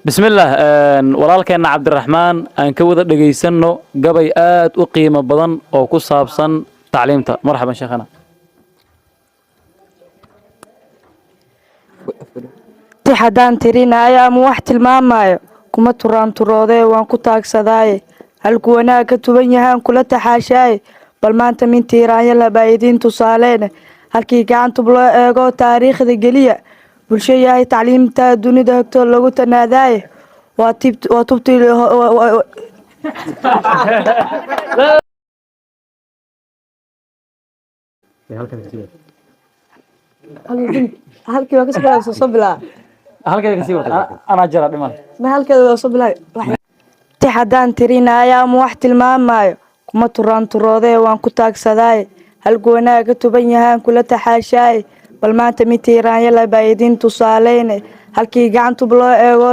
Bismillaah, walaalkeenna Cabdiraxmaan aan ka wada dhegaysanno gabay aad u qiimo badan oo ku saabsan tacliimta. Marxaban, sheekhana. Ti haddaan tirinaayo ama wax tilmaamaayo, kuma turaanturoodee, waan ku taagsadaaye. Halku wanaag ka tuban yahaan kula taxaashaaye. Bal maanta min tiiraanya labaa idiin tusaaleene. Halkii gacantub loo eego taariikhda geliya, bulsho yahay tacliimta dunida hogtoo lagu tanaadaaye. Waa tubtii. Halkii waa kasoo soo bilaa. Halkeeda kasii wata, anaa jira dhiman. Ma halkeeda waa soo bilaay. Ti haddaan tirinaayo ama wax tilmaamaayo, kuma turaanturoodee, waan ku taagsadaaye. Halku wanaag ka tuban yahaan kula taxaashaaye. Bal maanta mid tiiraanya labaa idiin tusaaleyne. Halkii gacantub loo eego.